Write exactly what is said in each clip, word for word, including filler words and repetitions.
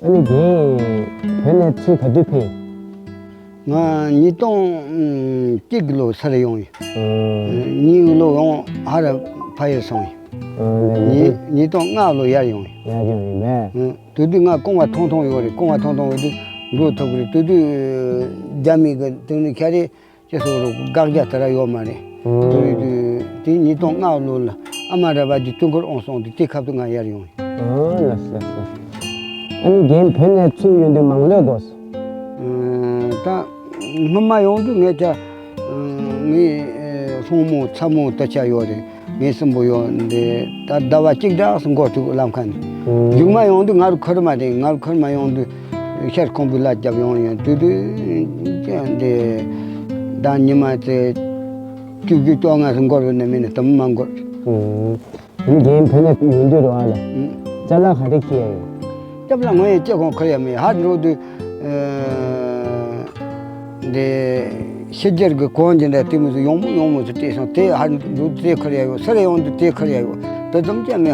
ཨ་ནི་རྒན་བོད་ནས་ཚུར་ག་དུས་ཕེབས། ང་ཉིས་སྟོང་གཅིག་ལོ་སར་ཡོང་ཡིན། ཨང་། གཉིས་ལོ་ཡོང་ཧ་ར་ཕ་ཡུལ་སོང་ཡིན། ཨང་། ལས་ཉིས་ཉིས་སྟོང་ལྔ་ལོ་ཡར་ཡོང་ཡིན། ཡར་ཡོང་ཡིན་པས། ཨང་། དེ་དུས་ང་རྐང་བ་ཐུང་ཐུང་ཡོད་རེད། རྐང་བ་ཐུང་ཐུང་ཡོད་དུས་འགྲོ་ཐུབ་ཀྱི་རེད། དེ་དུས་རྒྱ་མི་གི་དེ་ནི་ཁྱ་རེད། ཅེས་སོགས་རུ་དགག་རྒྱ་དེ་ར་ཡོད་མ་རེད། ཨང་། དེ་རེད་དུས་དེ་ཉིས་སྟོང་ལྔ་ལོ་ལ་ཨ་མ་ར་བ་གྱི་དུས་འཁོར་ཨང་སོང་དུས་དེ་ཁབ་ཏུ་ང་ཡར་ཡོང་ཡིན། ཨང་། ལགས་སོ་ལགས་སོ། ཨ་ནི་རྒན་བོད་ནས་ཚུར་ཡོང་དུས་མང་ལོས་གོ་སོང་། ཨང་། ད་སྔོན་མ་ཡོང་དུས་ངས་ཀྱ་ངའི་སྲུང་མོ་ཚ་མོ་ད་ཆ་ཡོད་རེད། ངའི་གསུམ་པོ་ཡོད་འདི་ད་ཟླ་བ་གཅིག་གྲངས་སུ་འགོ་ཚུགས་ལམ་ཁ་ནས། ཨང་། མཇུག་མ་ཡོང་དུས་ང་རུ་ཁུར་མ་དེ་ང་རུ་ཁུར་མ་ཡོང་དུས་ཤར་ཁོང་བུ་ལ་རྒྱབ་ཡོང་ཡོང་དུས་དུས་ཀྱ་འདི་ད་ཉི་མ་དེ་བཅུ་བཅུ་བཅོ་ལྔ་སུ་འགོར་བ་ནས་མིན་ན་དུམ་མ་འགོར། ཨང་། དེ་ནི་རྒན་བོད་ནས་ཡོང་དུས་རེད་བ་ལ། ཨང་། ཅ་ལག་ག་རེ་ཁྱེར་ཡོང་། སྐྱབས་ལ་ངོས་ཡང་ལྕེ་གོང་ཁུར་ཡ་མེད། ཧར་འགྲོ་དུས་ཨ་འདི་ཕྱི་རྒྱལ་གྱི་གོང་གི་འདྲ་དེ་མི་ཚོ་ཡོང་མོ་ཡོང་མོ་ཚོ་སྤྲད་སོང་། དེ་ཧར་འགྲོ་དུས་དེ་ཁུར་ཡ་ཡོད། སར་ཡོང་དུས་དེ་ཁུར་ཡ་ཡོད། དེ་ཙམ་ཅན་མེད།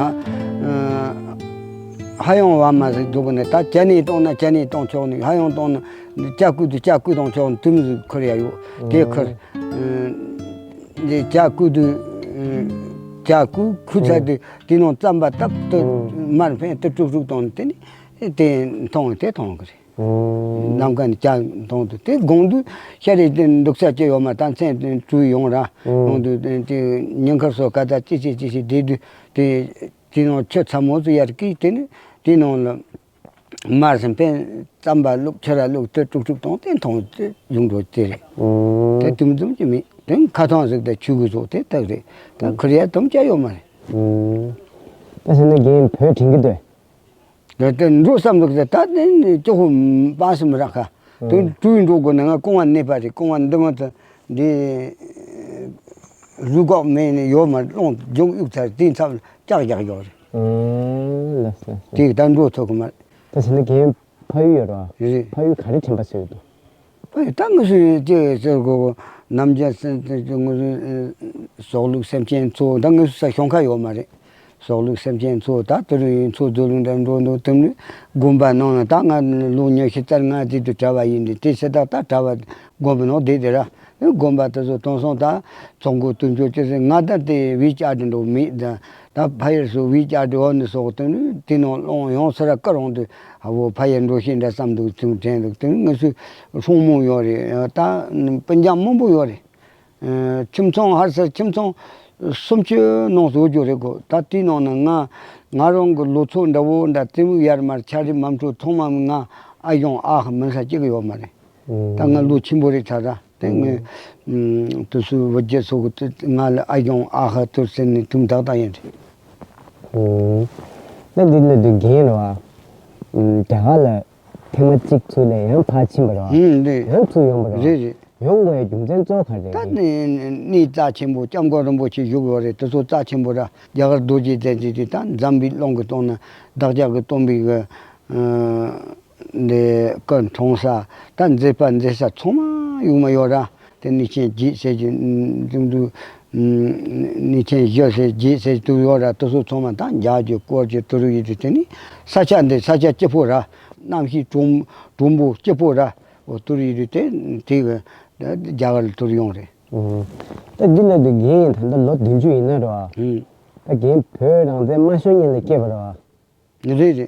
ཧ་ཧ་ཡང་བ་མ་ཟིག་འགྲོ་གི་ནས་ད་ཅ་ནས་གཏོང་ན་ཅ་ནས་གཏོང་ཆོག་ནི། ཧ་ཡང་གཏོང་ན་ཅ་སྐུད་དུ་ཅ་སྐུད་གཏོང་ཆོག་ནི། དེ་མི་ཚོ་ཁུར་ཡ་ཡོད། དེ་ཁུར་ཨ་འདི་ཅ་སྐུད་དུ་ཨ་ཅ་སྐུད་ཁུར་ཚར་དུས་དེ་ནང་རྩམ་པ་བཏབ་ཏུ་མར་འཕེན་ཏུ་དཀྲུག་དཀྲུག་བཏང་ནས་དེ་ནི། དེ་མཐོང་དེ་མཐོང་གི་རེད། ཨང་། ནམ་མཁའ་ནས་ཇ་མཐོང་དུས་དེ་དགོང་དུས་ཤ་རེ་དེ་འདུག་ས་ཅི་ཡོད་མ་ད་མཚན་དེ་བྲུས་ཡོང་ར། ཨང་། ཡོང་དུས་དེ་དེ་ཉིན་དཀར་སོགས་ཀ་ད་ཅི་ཅི་ཅི་ཞིག་བསྡད་དུས་དེ་དེ་ནང་ཆུ་ཚ་མོ་ཚོ་ཡར་ཀི་དེ་ནི་དེ་ནང་ལ་མར་སེམས་པས་རྩམ་པ་བླུགས་ཆུ་ར་བླུགས་དེ་དཀྲུག་དཀྲུག་བཏང་དེ་མཐོང་དེ་ཡོང་འགྲོ་དེ་རེད། ཨང་། དེ་དུམ་དུམ་ཅི་མེད། དེ་ཁ་ཐང་ཟིག་དེ་ཆུ་གི་ཟོག་དེ་ལྟ་གི་རེད། ད་ཁུར་ཡ་དུམ་ཅ་ཡོད་མ་རེད། ཨང་། ད་ཟེར་ན་རྒན་བོད་དྲན་གི་འདུག་དེ་འགྲོ་བསམ་འདུག་ཟེར། ད་དེ་ནི་ཅོག་པོ་པང་སེམས་རག་ཁ། དེ་ཀྲུའུ་འགྲོ་དགོས་ན་ང་རྐང་བ་གནས་པ་རེད། རྐང་བ་འདི་མ་ད་འདི་རུས་ཁོག་མེད་ནས་ཡོད་མ་རླུང་རྒྱུག་གཡུག་ཚར་དེ་མཚམས་ལྕག་རྒྱག་ཡོད་རེད། ཨང་། ལགས་སོ་ལགས་སོ། དེ་ད་འགྲོ་ཐུབ་གི་མ་རེད། ད་ཟེར་ན་རྒན་ཕ་ཡུལ་ཡོད་རེད་བ། རེད། ཕ་ཡུལ་ག་རེ་དྲན་པ་སོས་འདུག་ད་ང་ཚོས་ཅི་ཟེར་དགོས། ནམ་རྒྱུན་སེམས་ཅན་ང་ཚོའི་ཟོག་ལུག་སེམས་ཅན་ཚོ་ད་ང་ཚོ་ས་ཞོང་ཁ་ཡོད་མ་རེད། ཟོག་ལུག་སེམས་ཅན་ཚོ་ད་དུ་རུ་ཡིན་ཚོ་རྫོ་ལུང་འདྲ་འགྲོ་འདུག་དུམ་ནི་དགོན་པ་ནང་ན་ད་ང་ལོ་ཉི་ཤུ་རྩ་ལྔ་ཙམ་དུ་གྲྭ་བ་ཡིན་དུས་དེ་སེ་ད་ད་གྲྭ་བ་དགོན་པ་ནང་བསྡད་དེ་ར། དགོན་པ་དེ་ཚོ་དེང་སང་ད་ཚོགས་འགོ་དུ་འཇོག་ཅི་ཟེར་ང་ད་དེ་བི་ཅ་དྲི་འགྲོ་མེད་ད། ད་ཕ་ཡུལ་སུ་བི་ཅ་དྲི་འོ་ནི་སོགས་དུ་ནི་དེ་ནང་སློང་ཡོང་སེ་ར་ཀ་རོང་དུ། ཨ་བོ་ཕ་ཡུལ་འགྲོ་ཤེས་འདྲ་བསམ་འདུག་ཚུལ་དྲན་འདུག་དེ་ནི་ང་ཚོའི་སྲུང་མོ་ཡོད་རེད། ད་སྤུན་ཀྱག་མང་པོ་ཡོད་རེད། ཨ་ཁྱིམ་ཚང་ཧར་སར་ཁྱིམ་ཚང་སུམ་ཅུ་ནང་བཟོ་རྒྱུ་རེད་གོ་ད་དེའི་ནང་ན་ང་ང་རང་གི་ལོ་ཚོད་འདྲ་བོ་འདྲ་རྩེད་མོ་ཡར་མར་ཆ་རེ་མམ་འཕྲོ་ཚང་མ་ང་ཨ་གཞུང་ཨ་ཧ་མིན་ས་གཅིག་ཡོད་མ་རེད། ད་ང་ལོ་ཆེན་པོ་རེད་ད་ར། དེ་ངས་དུ་སུ་བུ་རྒྱུ་སོགས་ཀྱི་ང་ལ་ཨ་གཞུང་ཨ་ཧ་ཐུར་ཟེར་ནས་དུམ་ཐག་ཐག་ཡིན་རེད། ད་འདི་ལ་དུ་རྒན་རེད་བ། རྒྱ་གར་ལ་ཐེངས་མ་གཅིག་ཚུར་ལ་ཡང་ཕར་ཕྱིན་པ་རེད་བ། ཨུམ་རེད། ཡང་ཚུར་ཡོང་པ་རེད་བ། རེད་རེད། ཡོང་དགོས་ཡ་རྒྱུ་མཚན་གཙོ་བོ་ག་རེ་རེད། ད་ནི་གནས་རྩ་ཆེན་པོ་སྐྱབས་མགོན་རིན་པོ་ཆེ་བཞུགས་ཡོད་རེད། དེ་ཚོ་རྩ་ཆེན་པོ་ར་རྒྱ་གར་རྡོ་རྗེ་གདན་ཟེར་དུས་ད་འཛམ་བུའི་གླིང་གི་སྟེང་ན་བདག་ཅག་གི་སྟོན་པའི་གི་འདི་སྐུ་འཁྲུངས་ས་ད་མཛད་པ་མཛད་ས་ཚང་མ་ཡོང་མ་ཡོད་ར། དེ་གནས་ཆེན་བརྒྱད་ཟེར་གྱི་འདུག་གནས་ཆེན་བཞི་ཟེར་བརྒྱད་ཟེར་དུ་ཡོད་ར། དེ་ཚོ་ཚང་མ་ད་འཇའ་གྱི་སྐོར་གྱི་དུ་རུ་ཡི་དུ་དེ་ནི་ས་ཆ་འདི་ས་ཆ་སྐྱིད་པོ་ར། གནམ་གཤིས་གྲུང་གྲུང་པོ་སྐྱིད་པོ་ར། འོ་དུ་རུ་ཡི་དུ་དེ་དེ་གི་རྒྱ་གར་དུ་རུ་ཡོང་རེད། ད་འདི་ལ་དུ་རྒན་ཡིན་ད་ལྟ་ལོ་བདུན་ཅུ་ཡིན་ན་ར། ད་རྒན་བོད་རང་བཙན་མ་ཤོར་ཉིན་ལ་སྐྱེས་པ་ར། རེད་རེད།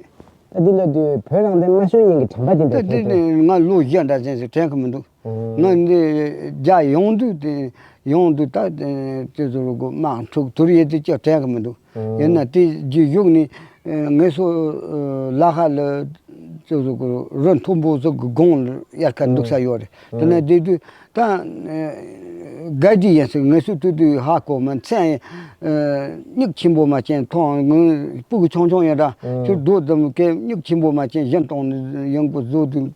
ད་འདི་ལ་དུས་བོད་རང་བཙན་མ་ཤོར་ཉིན་གྱི་དྲན་པ་དེ་འདྲ་ད་དེ་དྲན་ནས་ང་ལོ་བཞི་འདྲ་ཟིན་ཟེར་དྲན་གི་མི་འདུག་ཨོ། ང་འདི་རྒྱ་ཡོང་དུས་དེ་ཡོང་དུས་ད་དེ་ཚོ་རུ་གོ་དམག་འཁྲུག་དུར་ཡེ་དུས་ཅི་དྲན་གི་མི་འདུག་ཨོ། ཡིན་ན་དེ་རྗེས་ཡུག་ནས་ངེད་ཚོ་ལ་ཁ་ལ་ཚོ་རུ་གོ་རི་མཐོན་པོ་ཚོ་གི་དགོང་ལ་དབྱར་ཁ་འདུག་ས་ཡོད་རེད། དེ་ན་དེ་དུས་ད་དགའ་སྡིག་ཡིན་ཟེར། ངེད་ཚོ་དུས་དུས་ཧ་གོ་མ་མཚན་སྙིགས་ཆེན་པོ་མ་ཅན་མཐོང་། ངོས་སྤུ་གུ་ཆུང་ཆུང་ཡིན་འདྲ། ཁྱོད་རྡོ་ཙམ་གས་སྙིགས་ཆེན་པོ་མ་ཅན་བཞིན་གཏོང་ནས་ཡོང་གི་བཟོ་དུས་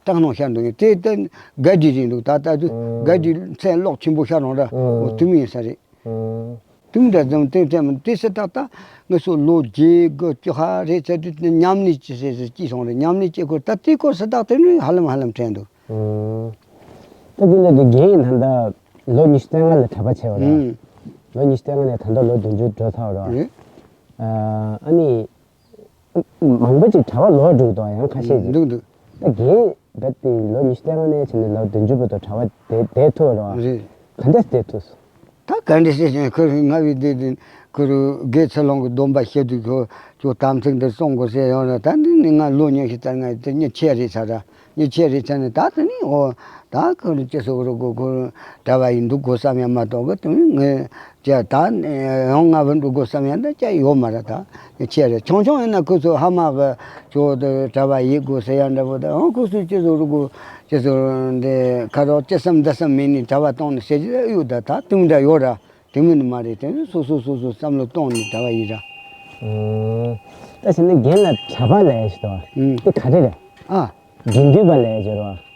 སྐྲག་སྣང་ཤར་འདུག་དེ་ལྟར་དགའ་སྡིག་རེད་འདུག་ད་ལྟ་དུས་དགའ་སྡིག་མཚན་ལོག་ཆེན་པོ་ཤར་འོང་འདྲ། འོ་དུས་མིན་ཡིན་ས་རེད། དུས་འདྲ་ཙམ་དེ་དྲན་མི་དེ་སི་ཏག་ཏག་ངེད་ཚོ་ལོ་བརྒྱད་དགུ་བཅུ་ཧ་རེད་ཟེར་དུས་མཉམ་གནས་ཅི་ཟེར་ཟེར་སྐྱིད་སོང་རེད། མཉམ་གནས་སྐྱིད་ཁོ་ད་དེ་ཁོ་སི་ཏག་དེ་ནི་ཧ་ལམ་ཧ་ལམ་དྲན་འདུག་ཨོ། ད་འདི་ལ་དུ་རྒན་ཡིན་ད་ལྟ་ལོ་ཉི་ཤུ་རྩ་ལྔ་ལ་གྲྭ་པ་བྱས་པ་རེད། ཨུམ། ལོ་ཉི་ཤུ་རྩ་ལྔ་ནས་ད་ལྟ་ལོ་བདུན་ཅུ་འགྲོ་ཚར་བ་རེད། རེད། ཨ་ནི་ མང་པོ་ཅིག་གྲྭ་པ་ལོག་འགྲོ་གི་འདུག་ཡང་ཁ་ཤས་ཅིག་འདུག་འདུག་ད་རྒན་རྦད་དེ་ལོ་ཉི་ཤུ་རྩ་ལྔ་ནས་བྱས་ནས་ལོ་བདུན་ཅུ་བར་དུ་གྲྭ་པ་བསྡད་བསྡད་ཐུབ་རེད་བ། རེད། ག་འདྲས་བསྡད་ཐུབ་སོང་། ད་ག་འདྲས་བྱས་ཀྱང་ཁོ་རང་སྔ་བའི་དུས་དེ་ཁོ་རང་དགེ་ཚུལ་སློང་གི་སྡོམ་པ་བཞེས་དུས་ཁོ་ཁྱོད་དམ་ཚིག་འདི་སྲུང་དགོས་ཟེར་ཡོང་ར། ད་འདི་ནི་ང་ལོ་ཉི་ཤུ་རྩ་ལྔ་དེ་མྱི་ཆེ་རེད་ཚར་ར། མྱི་ཆེ་རེད་ཚར་ནས་ད་དེ་ནི་འོ་ད་ཁོ་རང་ཅི་ཟེར་དགོས་རེད། ཁོ་ཁོ་རང་གྲྭ་པ་ཡིན་འདུག་དགོས་བསམ་ཡང་མ་གཏོགས་གི་དེ་ནི་ངས་ཅི་ད་ཡང་ང་བུ་འགྲོ་དགོས་བསམ་ཡང་ད་ཅི་ཡོད་མ་རེད། ད་མྱི་ཆེ་རེད། ཆུང་ཆུང་ཡིན་ན་ཁོ་ཚོ་ཕ་མ་གི་ཁྱོད་དེ་གྲྭ་པ་ཡིན་དགོས་ཟེར་ཡ་འདྲ་པོ། ད་ཡང་ཁོ་ཚོས་ཅི་ཟེར་དགོས་ཅི་ཟེར་འདི་ཁ་རོག་ཅི་བསམ་འདི་བསམ་མིན་ནི་གྲྭ་པ་གཏོང་ནི་ཟེར་གྱི་ཡོད། ད་ད་དེ་འདྲ་ཡོད་ར། དེ་མིན་མ་རེད། དེ་ནི་སོ་སོ་སོ་སོ་བསམ་བློ་གཏོང་ནས་གྲྭ་པ་ཡིན་ར། ཨུམ། ད་བྱས་ན་རྒན་ལ་གྲྭ་པ་ལབ་ཡ་ཞིག་འདུག་བ། ཨུམ། དེ་ག་རེ་རེད། ཨ། དགེ་འདུན་པ་ལབ་ཡ་ཅིག་ཡོད་རེད་བ།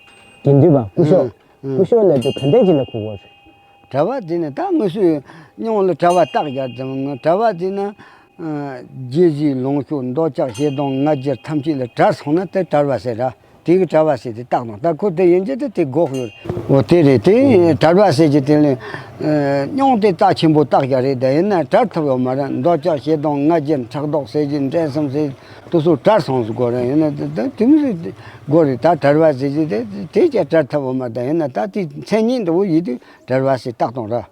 དགེ་འདུན་པ་སྐུ་ཞབས། ཨུམ། ཨུམ། སྐུ་ཞབས་ལབ་དུས་ག་འདྲས་ཅིག་ལ་གོ་དགོས་རེད། གྲྭ་པ་དེ་ནི་ད་ངོས་སུ་སྙིང་ལ་གྲྭ་པ་རྟགས་རྒྱག་ཙམ། གྲྭ་པ་དེ་ནི་ཨ་རྗེ་བཞིའི་ལོངས་སྤྱོད་འདོད་ཆགས་ཞེ་སྡང་ང་རྒྱལ་ཐམས་ཅད་ལ་བྲལ་སོང་ན་དེ་གྲྭ་པ་ཟེར་ར། དེ་གི་གྲྭ་པ་ཟེར་དེ་བཏགས་དང་། ད་ཁོ་དེ་ཡིན་གྱི་དེ་དེ་དགོས་ཡོད། འོ་དེ་རེད། དེ་གྲྭ་པ་ཟེར་གྱི་དེ་ལས་ཨ་སྙིང་དེ་རྩ་ཆེན་པོ་རྟགས་རྒྱག་རེད། དེ་ཡིན་ན་བྲལ་ཐུབ་ཡོད་མ་རེད། འདོད་ཆགས་ཞེ་སྡང་ང་རྒྱལ་ཕྲག་དོག་ཟེར་གྱི་འགྲན་སེམས་ཟེར་དེ་ཚོ་བྲལ་སོང་ཟེར་དགོས་རེད། ཡིན་ན་དེ་དེ་དེ་མི་རེད། དེ་དགོས་རེད། ད་གྲྭ་པ་ཟེར་གྱི་དེ་དེ་ཀྱང་བྲལ་ཐུབ་ཡོད་མ་རེད། ཡིན་ན་ད་དེ་མཚན་ཉིད་འདྲ་བོ་ཡིན་དུས་གྲྭ་པ་ཟེར་བཏགས་དང་ར།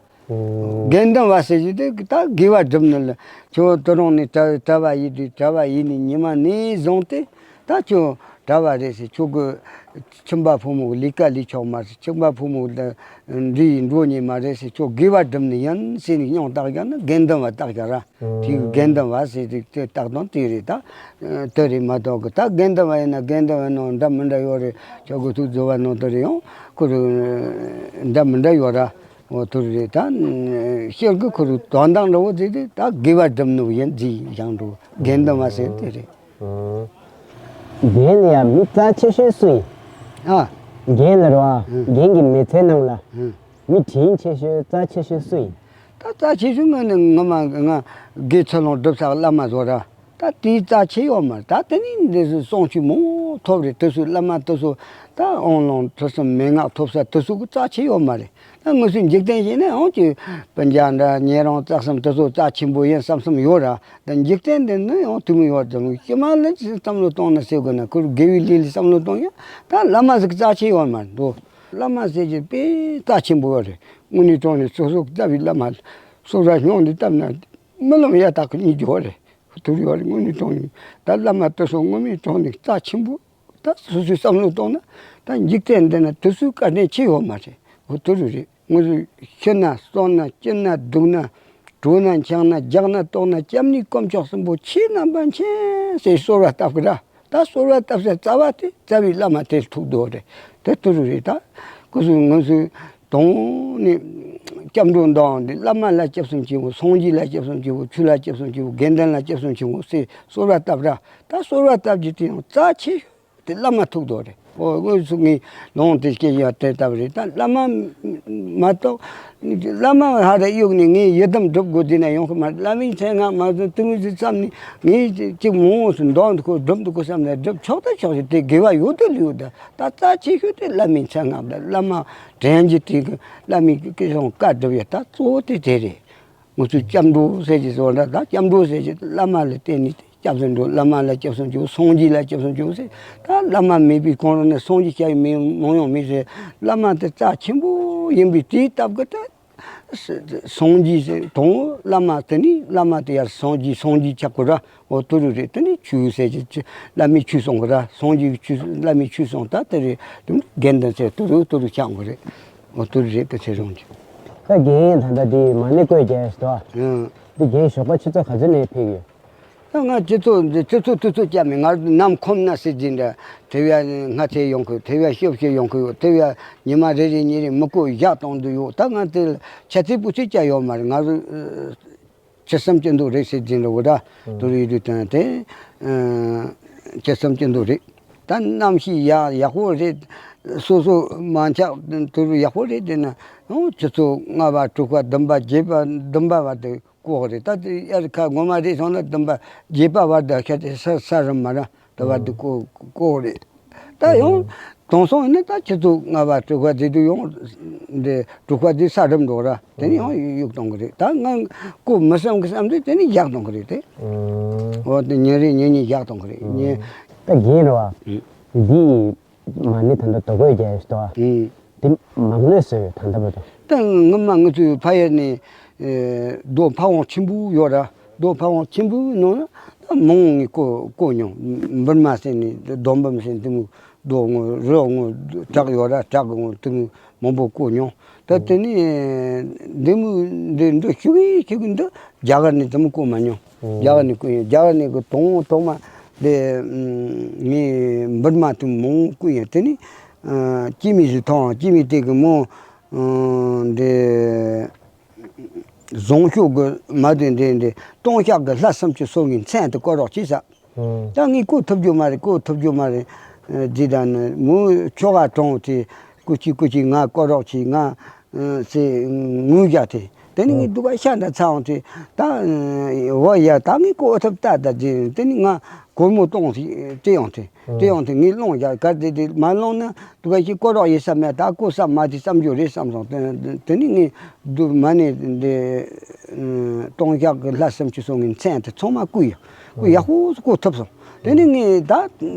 དགེ་འདུན་པ་ཟེར་གྱི་དེ་ད་དགེ་བ་སྒྲུབ་ནི་ལ། ཁྱོད་དོ་རུང་ནས་གྲྭ་གྲྭ་པ་ཡིན་དུས་གྲྭ་པ་ཡིན་ནི་ཉི་མ་ནས་བཟུང་སྟེ་ད་ཁྱོད་གྲྭ་པ་རེད་ཟེར། ཁྱོད་ཀྱི་ཁྱིམ་པ་ཕོ་མོ་ལས་ཀ་ལས་ཆོག་མ་རེད། ཁྱིམ་པ་ཕོ་མོ་ལ་འདྲི་ཡི་འགྲོ་ཉེ་མ་རེད་ཟེར། ཁྱོད་དགེ་བ་སྒྲུབ་ནི་ཡིན་ཟེར་ནས་སྙིང་བཏགས་རྒྱག་ན་དགེ་འདུན་པ་བཏགས་རྒྱག་ར། དེ་དགེ་འདུན་པ་ཟེར་དེ་དེ་བཏགས་དང་དེ་རེད། ད་དེ་རེད་མ་གཏོགས་གི་ད་དགེ་འདུན་པ་ཡིན་ན་དགེ་འདུན་པ་ནང་འདྲ་མི་འདྲ་ཡོད་རེད། ཆོས་གོས་ཐུགས་རྫོགས་པ་ནང་དེ་རེད། ཡང་ཁོ་རང་འདྲ་མི་འདྲ་ཡོད་ར། འོ་དེ་རེད། ད་ཤེར་གི་ཁོ་རང་དོན་དག་འདྲ་བོ་དེ་དེ་ད་དགེ་བ་སྒྲུབ་ནོ་ཡིན་ཟེར་ཡང་འགྲོ། དགེ་འདུན་པ་ཟེར་དེ་རེད། དེ་ནས་ཡང་མི་རྩ་ཆེ་ཤོས་སུ་ཡིན། ཨ། རྒན་ལ་རོ། ཨ། རྒན་གྱི་མི་ཚེ་ནང་ལ་ཨ་མི་དྲིན་ཆེ་ཤོས་རྩ་ཆེ་ཤོས་སུ་ཡིན། ད་རྩ་ཆེ་ཤོས་ངོས་ནས་ངོ་མ་ང་དགེ་ཚུལ་སློང་སྒྲུབ་ས་བླ་མ་བཟོ་ར། ད་དེའི་རྩ་ཆེ་ཡོད་མ་རེད། ད་དེ་ནས་འདི་ཚོ་གསུང་ཆོས་མང་པོ་ཐོབ་རེད། དེ་ཚོའི་བླ་མ་དེ་ཚོ་ད་དབང་ལུང་ཁྲིད་གསུམ་མན་ངག་ཐོབ་ས་དེ་ཚོ་གི་རྩ་ཆེ་ཡོད་མ་རེད། ད་ངོས་སུ་འཇིག་རྟེན་ཞིག་ནས་ཡང་ཅིག་སྤུན་ཀྱག་འདྲ་ཉེ་རིང་རྩ་གསུམ་དེ་ཚོ་རྩ་ཆེན་པོ་ཡིན་བསམ་བསམ་ཡོད་ར། ད་འཇིག་རྟེན་འདི་ནི་ཡང་དུས་མི་ཡོད་ཙམ་ཕྱི་མ་ལ་ཅི་བསམ་བློ་གཏོང་ན་ཟེར་དགོས་ན་ཁོར་དགེ་བའི་ལས་ལ་བསམ་བློ་གཏོང་ཡ། ད་བླ་མ་ཟིག་རྩ་ཆེ་ཡོད་མ་རེད་འདུག་བླ་མ་ཟེར་གྱི་དཔེ་རྩ་ཆེན་པོ་ཡོད་རེད། དངོས་གནས་དྲང་ནས་སོ་སོ་རྩ་བའི་བླ་མ་སོ་ར་སྙིང་ནས་བཏབ་ན་རྨི་ལམ་ཡ་དག་གི་རྙེད་རྒྱུ་ཡོད་རེད། དུར་ཡོད་རེད། དངོས་གནས་དྲང་ནས་ད་བླ་མ་དེ་ཚོ་དངོས་གནས་དྲང་ནས་རྩ་ཆེན་པོ། ད་སོ་སོའི་བསམ་བློ་གཏོང་ན་ད་འཇིག་རྟེན་འདི་ན་དེ་ཚོའི་བཀའ་དྲིན་ཆེ་ཡོད་མ་རེད། འོ་དེ་རུ་རེད། ངོ་སོ་ཤི་ན་གསོན་ན་སྐྱིད་ན་སྡུག་ན་གྲོལ་ན་འཆིང་ན་རྒྱགས་ན་ལྟོགས་ན་སྐྱབས་གནས་དཀོན་མཆོག་གསུམ་པོ་ཁྱེད་རྣམ་པ་མཁྱེན་ཟེར་གསོལ་བ་བཏབ་གི་ར། ད་གསོལ་བ་བཏབ་ས་རྩ་བ་དེ་རྩ་བའི་བླ་མ་དེར་ཐུག་འདུག་རེད། དེ་དེ་རུ་རེད། ད་སྐུ་གཟུགས་ངོ་སོ་དང་ནི་སྐྱབས་འགྲོ་འདང་འདི་བླ་མ་ལ་སྐྱབས་སུ་མཆིའོ། སངས་རྒྱས་ལ་སྐྱབས་སུ་མཆིའོ། ཆོས་ལ་སྐྱབས་སུ་མཆིའོ། དགེ་འདུན་ལ་སྐྱབས་སུ་མཆིའོ་ཟེར་གསོལ་བ་བཏབ་ར། ད་གསོལ་བ་བཏབ་རྒྱུ་དེ་ཡང་རྩ་ཆེ་ཤོས་དེ་བླ་མ་ཐུག་དོ་རེད། ཨོ་དངོས་སུ་ངས་ལུང་དེ་སྐྱེ་ཡ་དེ་ལྟ་བུ་རེད། ད་བླ་མ་མ་གཏོགས་བླ་མ་ཧ་ར་གཡུག་ནས་ངས་ཡི་དམ་སྒྲུབ་དགོས་དེ་ན་ཡོང་གི་མ་རེད། བླ་མའི་མཚན་སྔགས་མ་བཟུང་དུ་མི་ཚེ་ཙམ་ནས་ངས་ཅིག་མང་སུ་འདོན་འདུག་གོ་སྒྲུབ་འདུག་གོ་བསམ་ནས་སྒྲུབ་ཆོག་ད་ཆོག་ཞིག་དེ་དགེ་བ་ཡོད་དུ་ལུས་ད། ད་རྩ་ཆེ་ཤོས་དེ་བླ་མའི་མཚན་སྔགས་ད་བླ་མ་དྲན་གྱི་དེ་གི་བླ་མའི་སྐུ་གསུང་བཀའ་སྒྲུབ་ཡ་ད་གཙོ་བོ་དེ་དེ་རེད། ང་ཚོས་སྐྱབས་འགྲོ་ཟེར་གྱི་བཟོ་འདྲ། ད་སྐྱབས་འགྲོ་ཟེར་གྱི་བླ་མ་ལ་བརྟེན་ནས་སྐྱབས་སུ་འགྲོ། བླ་མ་ལ་སྐྱབས་སུ་འགྲོ། སངས་རྒྱས་ལ་སྐྱབས་སུ་འགྲོ་ཟེར། ད་བླ་མ་མེད་པའི་གང་རུང་ནས་སངས་རྒྱས་སྐྱབས་མི་མང་ཡང་མི་ཟེར། བླ་མ་དེ་རྩ་ཆེན་པོ་ཡིན་པའི་དེའི་སྟབས་ཀྱིས་ད་སངས་རྒྱས་ཟེར་དང་བླ་མ་དེ་ནི་བླ་མ་དེ་ཡར་སངས་རྒྱས་སངས་རྒྱས་ཆགས་དགོས་ར། འོ་དེ་རུ་རེད། དེ་ནི་ཆོས་ཟེར་གྱི་ཆོས་བླ་མའི་ཆོས་གསུང་གི་ར། སངས་རྒྱས་ཀྱི་ཆོས་བླ་མའི་ཆོས་གསུང་ད་དེ་རེད། དེ་ནི་དགེ་འདུན་ཟེར་དེ་རུ་དེ་རུ་ཆགས་དགོས་རེད། འོ་དེ་རུ་རེད། དེ་ཚེ་རིང་གི། ད་རྒན་ད་ལྟ་དེ་མ་ཎི་བསྐོལ་རྒྱག་ཡ་ཞིག་འདུག་ཨ། ཨང་། དེ་རྒན་ཞོགས་པ་ཆུ་ཚོད་ག་ཚོད་ནས་ཕེབས་ཡོད། ད་ང་ཆུ་ཚོད་འདི་ཆུ་ཚོད་དུས་ཚོད་བཅད་མེད། ང་ནམ་ཁོམ་ན་ཟེར་གྱིན་འདྲ། དེ་བས་སྔ་ཚེ་ཡོང་གི་ཡོད། དེ་བས་ཤོབ་ཤེ་ཡོང་གི་ཡོད། དེ་བས་ཉི་མ་རེ་རེ་གཉིས་རེ་མི་བསྐོལ་བཞག་གཏོང་དུ་ཡོད། ད་ང་དེ་ཆ་ཚིག་པོ་ཚིག་བཅད་ཡོད་མ་རེད། ང་ཚོ་ཆུ་གསུམ་སྐྱིད་སྡུག་རེད་ཟེར་གྱིན་འདྲ་བོ་ད། ཨང་། དུ་རུ་ཡི་དུས་དོན་དེ་ཆུ་གསུམ་སྐྱིད་སྡུག་རེད། ད་གནམ་གཤིས་ཡག་ཡག་པོ་རེད། སོ་སོ་མ་ཆགས་དུ་རུ་ཡག་པོ་རེད། དེ་ན་ཆུ་ཚོད་ལྔ་པ་དྲུག་པ་བདུན་པ་བརྒྱད་པ་བདུན་པ་བར་དུ་བསྐོལ་རེད། ད་དེ་དབྱར་ཁ་ངོ་མ་རེད་སོང་ན་བདུན་པ་བརྒྱད་པ་བར་དུ་ཤ་དེ་ས་ས་རུ་མ་ར་དུ་བར་དུ་བསྐོལ་བསྐོལ་རེད། ད་ཡང་དེང་སང་ཡིན་ན་ད་ཆུ་ཚོད་ལྔ་པ་དྲུག་པ་དེ་དུས་ཡང་འདི་དྲུག་པ་དེ་ས་གྲམ་འགྲོ་ར། དེ་ནས་ཡང་གཡུག་གཏོང་གི་རེད། ད་ང་ཁོ་མི་བསམ་གི་བསམ་དུས་དེ་ནས་རྒྱག་གཏོང་གི་རེད་དེ། འོ་དེ་ཉིན་རེ་ཉིན་གཉིས་རྒྱག་གཏོང་གི་རེད། ཉིན། ད་རྒན་རེད་བ། འདི་མ་ཎི་ད་ལྟ་རྡོ་བརྐོས་རྒྱག་ཡོད་ཤི་ཏོ། ཨུམ། དེ་མང་ལོས་བཟོས་ཡོད་ད་ལྟ་བར་དུ། ད་སྔོན་མ་ང་ཚོའི་ཕ་ཡུལ་ནས་ཨེ་རྡོ་ཕ་བོང་ཆེན་པོ་ཡོད་ར། རྡོ་ཕ་བོང་ཆེན་པོའི་ནང་ན་ད་མང་ངས་བརྐོས་བརྐོས་མྱོང་། འབུར་མ་ཟེར་ནས་རྡོ་འབུམ་ཟེར་ནས་དེ་མོ་རྡོ་ངོ་རི་ངོ་བྲག་ཡོད་ར། བྲག་གི་ངོ་དེ་མོ་མང་པོ་བརྐོས་མྱོང་། ད་དེ་ནས་འདི་མོ་འདི་འདི་ཤུགས་ཀྱིས་ཤུགས་ཀྱིས་འདི་རྒྱ་གར་ནས་དེ་མོ་བརྐོས་མ་མྱོང་། རྒྱ་གར་ནས་བརྐོས་ཡོད། རྒྱ་གར་ནས་གི་དང་ཐོག་མ་དེ་ངས་འབུར་མ་དེ་མང་བརྐོས་ཡོད། དེ་ནས་སྐྱེད་མོས་ཟིག་ཐོང་། སྐྱེད་མོས་དེ་གི་མོ་འདི་བཟང་ཤོས་གི་མ་དེ་འདི་འདི་སྟོང་ཕྲག་གི་ལྷ་སུམ་ཅུ་སོ་ལྔའི་མཚན་དེ་བརྐོ་རོགས་གྱིས་ས། ད་ངས་བརྐོ་ཐུབ་རྒྱུ་མ་རེད། བརྐོ་ཐུབ་རྒྱུ་མ་རེད། ཨ་ཇི་ད་ནི་མོའི་ཁྱོ་ག་གྲོངས་ཏེ་སྐུ་མཁྱེན་སྐུ་མཁྱེན་ང་བརྐོ་རོགས་གྱིས། ང་ཨ་ཟེར་ངུས་བཞག་སྟེ། དེ་ནས་ངས་སྡུག་པ་ཤ་འདྲ་ཚ་འོང་སྟེ་ད་ཨ་འོ་ཡ་ད་ངས་བརྐོ་ཐུབ་ད་ད་ཟེར། དེ་ནས་ང་སྒོར་མོ་སྟོང་ཞིག་སྤྲད་ཡོང་སྟེ་སྤྲད་ཡོང་སྟེ་ངས་སློང་བཞག་ག་དེ་དེ་མ་སློང་ན་སྡུག་པ་ཞིག་བརྐོ་རོགས་ཡེད་ས་མེད། ད་བརྐོ་ས་མ་དེ་བསམ་རྒྱུ་རེད་བསམ་སོང་། དེ་དེ་ནས་ངས་སྡུག་མ་ནས་འདི་ཨ་སྟོང་ཕྲག་གི་ལྷ་སུམ་ཅུ་སོ་ལྔའི་མཚན་དེ་ཚང་མ་བརྐོས་ཡོད། ཁོ་ཡག་པོ་བརྐོ་ཐུབ་སོང་། དེ་ནས་ངས་ད་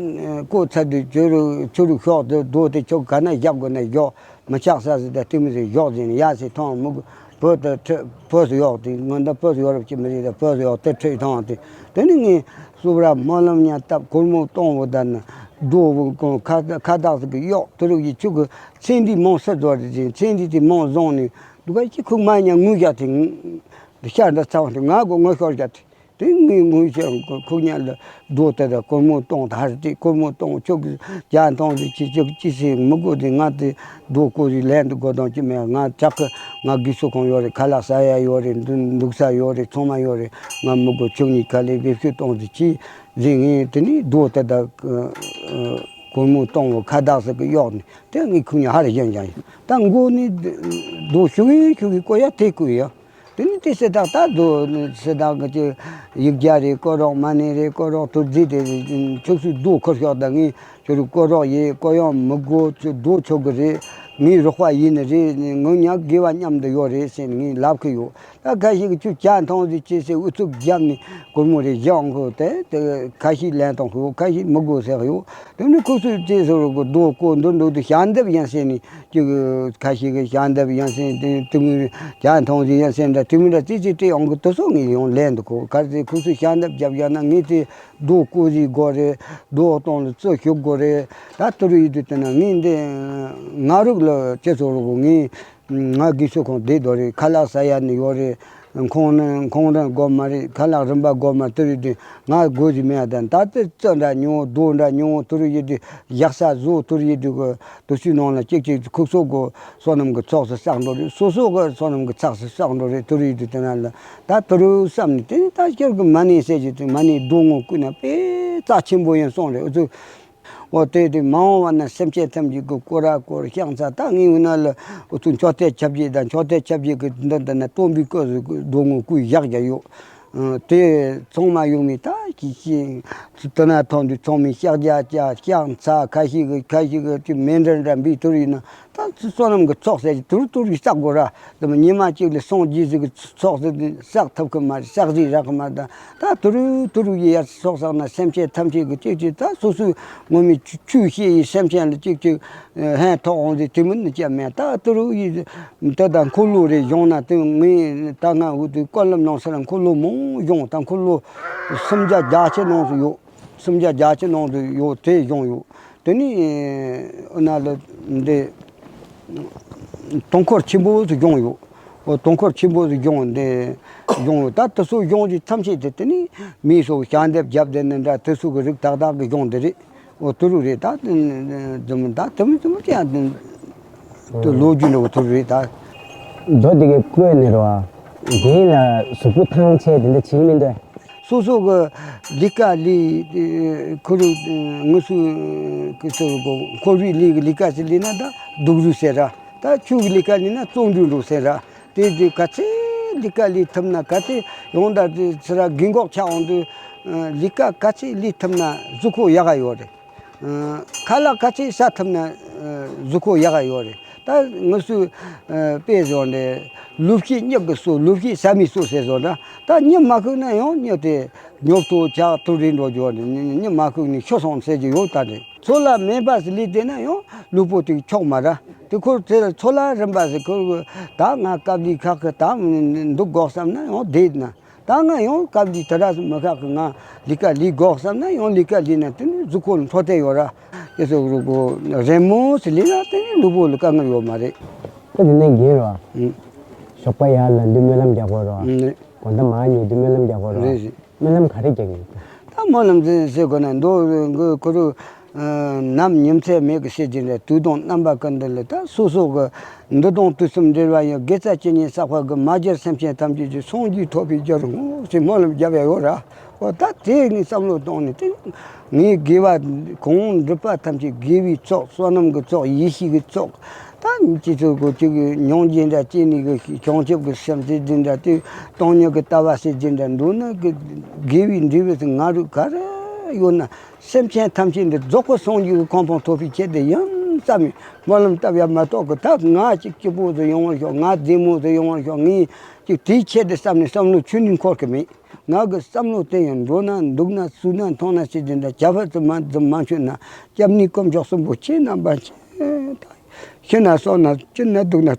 བརྐོས་ཚར་དུས་ཁྱོད་རུ་ཁྱོད་རུ་ཤོག་དེ་རྡོ་དེ་ཁྱོད་ག་ན་བཞག་དགོས་ན་བཞག་མི་ཆགས་ས་ཟིག་ད་ལྟད་མོ་ཟིག་བཞག་ཟིན་ཡ་ཟིག་ཐོང་མི་དགོས། བོད་དུ་ཁྲིད་བོད་སུ་གཡོག་དེ་ངོ་འདི་བོད་སུ་ཡོད་རབས་ཀྱི་མི་རིགས་དང་བོད་སུ་གཡོག་དེ་ཁྲིད་ཐོང་དེ། དེ་ནས་ངས་སུ་ར་སྨོན་ལམ་ཉ་བཏབ་སྒོར་མོ་སྟོང་བོ་ད་ནི་རྡོ་བོ་ཁ་ཁ་བཏགས་ཟིག་གི་གཡོག་དེ་རུ་ཡི་ཆུ་གི་ཚེ་འདི་མང་སུ་རྫོགས་རེད་ཟིན། ཚེ་འདི་དེ་མང་བཟུང་ནས་སྡུག་པ་ཅི་ཁུག་མ་ཉ་ངུས་བཞག་དེ་ཤར་འདྲ་ཚ་བ་དེ་ང་གོ་ངོ་ཤོར་བཞག་དེ། དེ་ངས་ངུས་ཤར་ཁུག་ཉ་ལ་རྡོ་དེ་དང་སྒོར་མོ་སྟོང་དར་དེ་སྒོར་མོ་སྟོང་ཆུ་གི་རྒྱ་མཐོང་དེ་ཅི་ཅི་ཅི་ཟེར་མི་དགོས་དེ་ང་དེ་རྡོ་བརྐོ་ཟིག་ལེན་དུ་དགོས་དང་ཅི་མེད། ང་ཅག་གི་ང་གི་སུ་ཁོང་ཡོད་རེད། ཁ་ལག་ཟ་ཡ་ཡོད་རེད། འདུག་འདུག་ས་ཡོད་རེད། ཚང་མ་ཡོད་རེད། ང་མི་དགོས། ཁྱོད་གཉིས་ཁ་ལས་བེད་སྤྱོད་གཏོང་ཟིག་ཅི་ཟེར། ངས་དེ་ནས་རྡོ་དེ་དང་སྒོར་མོ་སྟོང་བོ་ཁ་བཏགས་ཟིག་གི་གཡོག་ནས་དེ་ངས་ཁུག་ཉ་ཧར་བཞིན་བཞིན་ཡིན། ད་མགོ་ནས་རྡོ་ཤུགས་ཡིན་ཤུགས་ཡིན་བརྐོ་ཡ་དེ་བརྐོས་ཡ། དེ་ནས་དེ་སེ་ཐག་ད་རྡོ་སེ་ཐག་གི་ཅི་ཡིག་རྒྱ་རེད་བརྐོ་རོགས། མ་ཎི་རེད་བརྐོ་རོགས། དུར་རྫས་དེ་ཁྱོད་ཚོས་རྡོ་ཁུར་ཤོག་ད་ངས་ཁྱོད་རུ་བརྐོ་རོགས་ཡེ་བརྐོ་ཡང་མི་དགོས། ཁྱོད་རྡོ་ཆོག་གི་རེད། ངའི་རོགས་པ་ཡིན་ནི་རེད། ངོ་ཉག་དགེ་བ་མཉམ་དུ་ཡོད་རེད་ཟེར་ནས་ངས་ལབ་གི་ཡོད། ད་ཁ་ཤས་ཀྱིས་ཁྱོད་ཇ་འཐུང་ཟིག་ཅེས་ཟེར་ཨུ་ཚུགས་བརྒྱབ་ནས་སྒོར་མོ་རེ་བཞག་གོ། དེ་དེ་ཁ་ཤས་ལེན་བཏང་གི་ཡོད། ཁ་ཤས་མི་དགོས་ཟེར་གི་ཡོད། དེ་ནས་ཁོ་ཚོས་ཅེས་ཟེར་གི་རྡོ་བརྐོ་འདུག་འདུག་དུ་ཞལ་འདེབས་ཡིན་ཟེར་ནས། ཅིག་ཁ་ཤས་ཀྱིས་ཞལ་འདེབས་ཡང་སེང་དེ་དེ་མོའི་ཇ་འཐུང་ཟིག་ཡང་སེང་འདྲ་དེ་མོ་འདྲ་ཙི་ཙི་སྤྲད་ཡོང་གི། དེ་ཚོ་ངས་ཡང་ལེན་འདུག་གོ། ག་རེ་ཟེར་ཁོ་ཚོས་ཞལ་འདེབས་བརྒྱབ་བཞག་ན་ངས་དེ་རྡོ་བརྐོ་ཟིག་དགོས་རེད། རྡོ་གཏོང་ལ་རྩི་ཞུ་དགོས་རེད། ད་དེ་རུ་ཡིན་དུས་དེ་ན་ངས་འདི་ང་རུག་ལ་ཅི་ཚོ་རུག་གོ། ངས་ང་དགེ་ཚུལ་ཁང་བསྡད་དོ་རེད། ཁ་ལག་ཟ་ཡ་ནི་ཡོད་རེད། ཁང་ཁང་རིན་དགོས་མ་རེད། ཁ་ལག་རིན་པ་དགོས་མ་དེ་རུ་དུས་ང་དགོས་ཟིག་མེད། ད་ད་དེ་རྩི་འདྲ་ཉུང་རྡོ་འདྲ་ཉུང་དེ་རུ་ཡིན་དུས་ཡག་ས་བཟོ་དེ་རུ་ཡིན་དུས་གི། དུ་སུའི་ནང་ལ་གཅིག་གཅིག་ཁུག་སོ་གོ། བསོད་ནམས་ཀྱི་ཚོགས་སུ་བསགས་འགྲོ་རེད། སོ་སོ་གི་བསོད་ནམས་ཀྱི་ཚོགས་སུ་བསགས་འགྲོ་རེད། དུ་རུ་ཡིན་དུ་དེ་ན་ལ་ད་དུ་རུ་བསམ་ནས་དེ་ནས་ད་ཁྱེད་ཀྱི་མ་ཎི་ཟེར་གྱི་དུས་མ་ཎི་རྡོ་ངོ་བརྐོས་ན་དཔེ་རྩ་ཆེན་པོ་ཡིན་གསུངས་རེད། ཨུ་ཚུགས། འོ་དེ་དེ་མ་འོངས་པ་ན་སེམས་ཅན་ཐམས་ཅད་ཀྱི་སྐོར་ར་སྐོར་ཤང་ཚ་ད་ངའི་འུ་ན་ལ་ཨུ་ཚུགས་མཆོད་རྟེན་ཆ་བཞི་དང་མཆོད་རྟེན་ཆ་བཞི་གི་འདི་འདི་ན་སྟོན་པའི་སྐུ་ཟིག་རྡོ་ངོ་བརྐོས་བཞག་རྒྱ་ཡོད། དེ་ཚང་མ་ཡོང་མི་ད་ཀྱི་ཤིང་དེ་ན་ཐོན་དུས་ཚང་མའི་ཤག་རྒྱ་ཅག་ཤང་ཚ་ཁ་ཤས་ཀྱི་ཁ་ཤས་ཀྱི་དེ་མེ་འདྲ་འདྲ་འབིག་དུར་ཡིན་ན་ད་བསོད་ནམས་ཀྱི་ཚོགས་ཟེར་གྱི་དུར་དུར་གྱི་བསགས་དགོས་ར། དེ་མ་ཉི་མ་གཅིག་ལ་སངས་རྒྱས་ཟིག་གི་ཚོགས་ཟིག་བསགས་ཐུབ་གི་མ་རེད། བསགས་ཟིག་རག་གི་མ་རེད། ད་དུར་དུར་ཡི་ཡར་ཚོགས་བསགས་ན་སེམས་ཅན་ཐམས་ཅད་ཀྱི་གཅིག་གཅིག་ད་སོ་སོའི་ངོ་མའི་ཆོས་བཤད་ཡི་སེམས་ཅན་ལ་གཅིག་གཅིག་ཕན་ཐོགས་འོང་ཟིག་དེ་མིན་ནི་ཅི་མེད། ད་དུར་ཡི་དེ་ད་འཁོར་ལོ་རེ་བཞེངས་ན་དེ་ངས་ད་ང་འུ་དུ་ཀོ་ལམ་ནང་སར་འཁོར་ལོ་མང་བཞེངས། ད་འཁོར་ལོ་སུམ་བརྒྱ་བརྒྱད་ཅུ་ནང་དུ་ཡོད། སུམ་བརྒྱ་བརྒྱད་ཅུ་ནང་དུ་ཡོད། དེ་བཞེངས་ཡོད། དེ་ནས་ཨ་ན་ལ་འདི་དུང་འཁོར་ཆེན་པོ་ཟིག་བཞེངས་ཡོད། འོ་དུང་འཁོར་ཆེན་པོ་ཟིག་བཞེངས་འདི་བཞེངས་ཡོད། ད་དེ་ཚོ་བཞེངས་ཀྱི་ཐམས་ཅད་དེ་དེ་ནས་མིའི་སོགས་ཞལ་འདེབས་བརྒྱབ་བསྡད་ནི་འདྲ་དེ་ཚོ་གི་རིགས་ཏག་ཏག་གི་བཞེངས་འདི་རེད། འོ་དུ་རུ་རེད། ད་དེ་མི་ད་དེ་མི་དེ་མི་ཅི་ཡང་དེ་ལོ་རྒྱུས་འདྲ་བོ་དུ་རུ་རེད་ད། རྡོ་དེ་གའི་བརྐོས་ནས་རེད་བ། རྒན་ལ་གཟུགས་པོ་ཐང་ཆད་དེ་འདྲ་བྱེད་ཀྱི་མི་འདུག་སོ་སོ་གི་ལས་ཀ་ལས་ཁོ་རུ་ངུ་སུ་ཀི་སོ་གོ་འཁོར་བའི་ལས་ཀྱི་ལས་ཀ་ཟེར་ལས་ན་ད་སྡུག་རུ་ཟེར་ར། ད་ཆོས་ཀྱི་ལས་ཀ་ལས་ན་བརྩོན་འགྲུས་འགྲོ་ཟེར་ར། དེ་དུས་ག་ཚད་ལས་ཀ་ལས་ཐུབ་ན་ག་ཚད་ཡོང་ད་དེ་ཚེ་ར་རྒན་གོག་ཆགས་འོང་དུས་ལས་ཀ་ག་ཚད་ལས་ཐུབ་ན་གཟུགས་པོ་ཡག་ག་ཡོད་རེད། ཁ་ལག་ག་ཚད་ཟ་ཐུབ་ན་གཟུགས་པོ་ཡག་ག་ཡོད་རེད། ད་ང་ཚོས་དཔེ་བཞག་ནས་ལོ་ཤས་མྱི་གིས་གསོ་ལོ་ཤས་ཟ་མིས་གསོ་ཟེར་བཟོ་འདྲ། ད་མྱི་མ་ཤི་ན་ཡང་མྱི་དེ་ཉོབ་ཏོ་ཇག་ཏོ་རེད་འགྲོ་རྒྱུ་རེད། མྱི་མ་ཤི་ནས་ཤི་སོང་ཟེར་གྱི་ཡོད་ད་རེད། ཚོད་ལ་མེད་པ་ཟིག་ལས་བསྡད་ན་ཡང་ལུས་པོ་དེ་འཁྱོག་མ་ར། དེ་ཁོར་དེ་ཚོད་ལ་རིམ་པ་ཟིག་ཁོར་ད་ང་སྐབས་འདི་ཁག་གི་ད་འདུག་དགོས་བསམ་ན་ཡང་བསྡད་ན། ད་ང་ཡང་སྐབས་འདི་དེ་འདྲ་ཟིག་མི་ཁག་གི་ང་ལས་ཀ་ལས་དགོས་བསམ་ན་ཡང་ལས་ཀ་ལས་ན་དེ་ནི་གཟུགས་པོ་ལ་འཕྲོད་བསྟེན་ཡོད་ར། དེ་ཚོ་རུ་གོ་རེ་མོ་ཟིག་ལས་ན་དེ་ནི་ལུས་པོ་ལ་དཀའ་ངལ་ཡོད་མ་རེད། ད་དེ་ནས་འགྱེལ་རོ། ཨང་། ཞོགས་པ་ཡར་ལངས་དུས་སྨོན་ལམ་རྒྱག་དགོས་རོ། ཨང་། དགོང་དག་མར་ཉལ་དུས་སྨོན་ལམ་རྒྱག་དགོས་རོ། རེད་རེད། སྨོན་ལམ་ག་རེ་རྒྱག་གི་ཡོད། ད་སྨོན་ལམ་ཟེར་ཟེར་དགོས་ན་མདོ་གི་ཁོ་རུ། ནམ་ཉིན་མཚན་མེད་ཀྱི་ཤེས་ཀྱི་འདྲ། དུས་དང་རྣམ་པ་ཀུན་ཏུ་ལ་ད་སོ་སོ་གི་འདི་དང་དུས་གསུམ་འབྲེལ་བ་ཡང་དགེ་རྩ་ཇི་སྙེད་བསགས་པ་གི་མ་གྱུར་སེམས་ཅན་ཐམས་ཅད་ཀྱི་སངས་རྒྱས་ཐོབ་པའི་རྒྱུར་བསྔོ་ཞེས་སྨོན་ལམ་བརྒྱབ་ཡ་ཡོད་ར། འོ་ད་དེ་ངས་བསམ་བློ་བཏང་ནས་དེ་ངས་དགེ་བ་གང་སྒྲུབ་པ་ཐམས་ཅད་དགེ་བའི་ཚོགས་བསོད་ནམས་ཀྱི་ཚོགས་ཡེ་ཤེས་ཀྱི་ཚོགས། ད་ཅི་ཚོད་གོ་ཅིག་གི་མྱོང་རྒྱུ་འདྲ་སྐྱེས་ནས་གི་བྱང་ཆུབ་ཀྱི་སེམས་ཟེར་རྒྱུ་འདྲ་དེ་སྟོང་ཉིད་ཀྱི་ལྟ་བ་ཟེར་རྒྱུ་འདྲ་འདུག་ན་གི་དགེ་བའི་འབྲས་བུ་ཟེར་ང་རུ་ག་རེ་ཡོད་ན་སེམས་ཅན་ཐམས་ཅད་འདི་རྫོགས་པའི་སངས་རྒྱས་ཀྱི་གོ་འཕང་ཐོབ་པའི་ཆེད་དུ་ཡིན་བསམ་ནས་སྨོན་ལམ་བཏབ་ཡ་མ་གཏོགས་གི་ད་ང་ཅིག་སྐྱིད་པོ་ཟིག་ཡོང་བར་ཤོག་ང་བདེ་མོ་ཟིག་ཡོང་བར་ཤོག་ངས་ཅིག་དེའི་ཆེད་དུ་བསམ་ནས་བསམ་བློ་ཁྱོན་ནས་འཁོར་གི་མེད། ང་གི་བསམ་བློ་དེ་ཡང་འགྲོ་ན་འདུག་ན་སུ་ན་མཐོང་ན་ཤེས་ཀྱི་འདྲ། བྱ་བ་ཙམ་མ་ཙམ་མ་འཆོལ་ན་སྐྱབས་གནས་དཀོན་མཆོག་གསུམ་པོ་ཁྱེད་རྣམ་པ་ཤི་ན་གསོན་ན་སྐྱིད་ན་སྡུག་ན་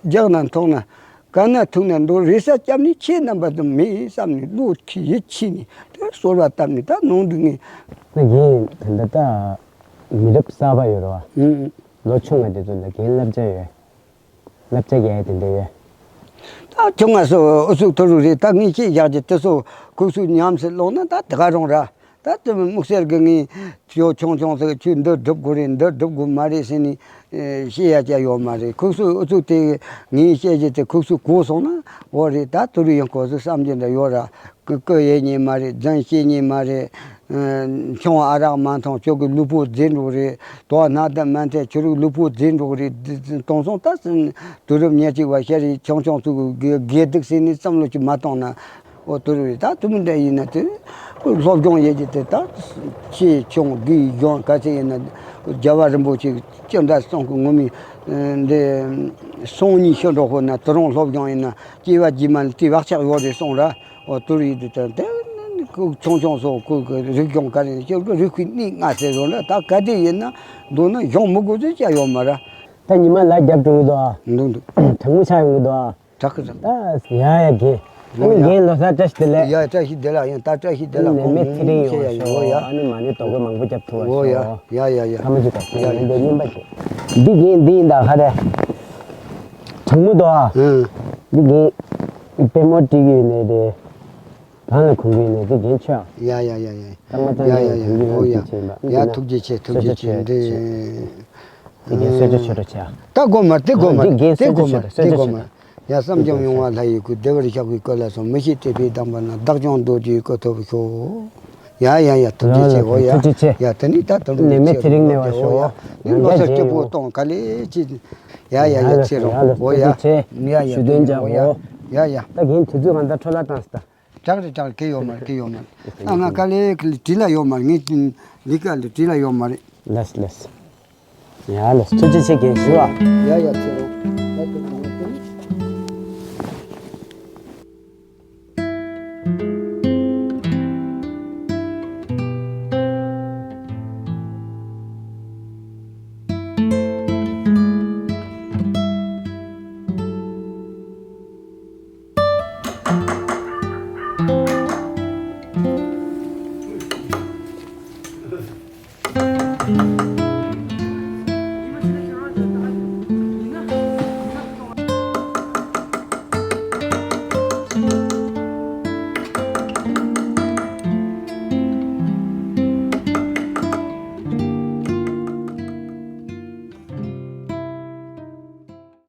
རྒྱག་ན་འཐུང་ན་ག་ན་ཐུག་ན་འདུག་རེ་ས་སྐྱབས་གནས་ཁྱེད་རྣམ་པ་ཙམ་མེད་བསམ་ནས་བློ་ཁྱི་ཡིད་ཆེས་ནས་དེ་གསོལ་བ་བཏབ་ནས་ད་ནང་དུ་ངས། ད་རྒན་དེ་འདྲ་ད་མི་རབས་གསར་པ་ཡོད་རེད་བ། ལོ་ཆུང་བ་དེ་ཚོ་ལ་རྒན་བསླབ་བྱ་ཡོད། བསླབ་བྱ་རྒྱག་ཡ་དེ་འདྲ་ཡོད། ད་ཁྱོད་ང་ཚོ་ཨུ་ཚུགས་ཐུ་རུ་རེད། ད་ངས་ཤེས་བཞག་རྒྱུ་དེ་ཚོ་ཁུག་སུ་ཉམས་སུ་བླངས་ན་ད་དེ་ག་རང་ར། ད་དེ་མི་དམིགས་བསལ་གི་ངས་ཁྱོད་ཆུང་ཆུང་ཟིག་ཁྱོད་འདི་སྒྲུབ་དགོས་རེད་འདི་སྒྲུབ་དགོས་མ་རེད་ཟེར་ནས་བཤད་ཡ་ཅག་ཡོད་མ་རེད། ཁུག་སུ་ཨུ་ཚུགས་དེ་ངས་བཤད་རྒྱུ་དེ་ཁུག་སུ་གོ་སོང་ན་འོ་རེད། ད་ཐུ་རུ་ཡང་གོ་སུ་བསམ་རྒྱུ་འདྲ་ཡོད་ར། ཀུ་ཀུ་ཡེ་ཉེ་མ་རེད། རྫུན་བཤད་ཉེ་མ་རེད། ཆང་ཨ་རག་མ་འཐུང་ཁྱོད་ཀྱི་ལུས་པོ་རྫས་འགྲོ་རེད། དོ་སྣ་དང་མ་འཐད་ཁྱོད་རིགས་ལུས་པོ་རྫས་འགྲོ་རེད། དེང་སང་ད་དུས་རབས་ཉེར་གཅིག་པ་ཤ་རིགས་ཆུང་ཆུང་ཚོ་གི་དགེ་སྡིག་ཟེར་ནས་བསམ་བློ་ཅིག་མ་བཏང་ན་འོ་དུ་རུ་རེད། ད་དུ་མི་འདྲ་ཡིན་ན་དེ་སློབ་སྦྱོང་ཡེ་རྒྱུ་དེ་ད་ཆེ་ཆུང་དགེ་སྦྱོང་ག་ཚད་ཡིན་ན་རྒྱལ་བ་རིན་པོ་ཆེ་སྤྱི་འདྲ་གསུང་གི་ངོ་མི་འདི་སང་ཉིན་ཤི་འགྲོ་ཁོ་ན་དུ་རུང་སློབ་སྦྱོང་ཡིན་ན་སྐྱེ་བ་རྗེས་མ་ལ་དེ་བག་ཆགས་ཡོད་རེད་གསུང་ར། འོ་དུ་རུ་ཡི་དུ་དང་དེ་ནི་ཁོ་ཆུང་ཆུང་སོགས་ཁོ་གི་རིག་གཞུང་ག་རེ་ཁྱོད་ཀྱི་རིག་པའི་གནས་ལྔ་ཟེར་བཟོ་འདྲ་ད་ག་དེ་ཡིན་ན་མདོར་ན་གཞུང་མི་དགོས་ཚོད་ཅག་ཡོད་མ་ར། ད་ཉི་མ་ལ་རྒྱབ་འགྲོ་གི་འདུག་འདུག་འདུག་གྲང་མོ་ཆགས་ཡོང་གི་འདུག་དྲག་གི་རེད། ད་ཡ་ཡ་རྒན། ཨ་ནི་རྒན་ལོ་གསར་བཀྲ་ཤིས་བདེ་ལེགས། ཡ་བཀྲ་ཤིས་བདེ་ལེགས། ཡང་ད་བཀྲ་ཤིས་བདེ་ལེགས་ནས་མེད་ཚེ་རིང་ཡོང་ཤོག་ཨ་ནི་མ་ཎི་རྡོག་པ་མང་པོ་རྒྱབ་ཐུབ་པ་ཤོག་ཡ་ཡ་ཡ། ཐ་མ་ཅིག་དང་ཡ་ཡ་ཡིན་པའི་སྙིམ་པ་ཞིག་འདི་རྒན་འདི་ཡིན་ད་ཧ་རེ། གྲང་མོ་འདུག་ཨ། འདི་རྒན། པད་མོ་བྲིས་ཡོད་ནས་རེད། གང་ལ་གོམས་པའི་ནས་དེ་རྒྱན་ཆོས། ཡ་ཡ་ཡ་ཡ། ད་མ་ད་ཡ་ཡ་ཡ། ཨོ་ཡ། ཡ་ཐུགས་རྗེ་ཆེ་ཐུགས་རྗེ་ཆེ་འདི། དེ་རྒྱན་གསོལ་ཇ་མཆོད་རོགས་བྱ། ད་དགོས་མ་རེད་དེ་དགོས་མ་རེད་དེ་དགོས་མ་རེད་དེ་དགོས་མ་རེད། ཡ་བསམ་ཀྱང་ཡོང་བ་ལྷ་ཡི་སྐུ་བདེ་བར་གཤེགས་པའི་སྐུ་ལ་སོགས་མི་ཤེས་སྤྲུལ་པའི་གདམས་པ་རྣམས་བདག་ཀྱང་རྡོ་རྗེའི་སྐུ་ཐོབ་ཤོག་ཡ་ཡ་ཡ་ཐུགས་རྗེ་ཆེ། ཨོ་ཡ། ཐུགས་རྗེ་ཆེ། ཡ་དེ་ནི་ད་དུང་ནད་མེད་ཚེ་རིང་གནས་པར་ཤོག་ཡ་ལོ་སར་སྐྱིད་པོ་གཏོང་ག་ལེ་ཅི། ཡ་ཡ་ཡ་ཚེ་རིང་། ཨོ་ཡ། ཡ་ཡ་ཞུ་དོན་ཅག་ཨོ་ཡ། ཡ་ཡ། ད་རྒན་དུས་ཚོད་གང་ལྟར་འཕྲོ་བརླག་བཏང་སྟེ། དྲག་རེད་དྲག་རེད། གལ་ཡོད་མ་རེད་གལ་ཡོད་མ་རེད། ཨ་ང་དཀའ་ལས་བྲིས་ལ་ཡོད་མ་རེད། ངས་ལས་ཀ་ལ་བྲིས་ལ་ཡོད་མ་རེད། ལགས་ལགས། ཡ་ལགས་ཐུགས་རྗེ་ཆེ་རྒན་ཞུ་བ། ཡ་ཡ་ཚེ་རིང་།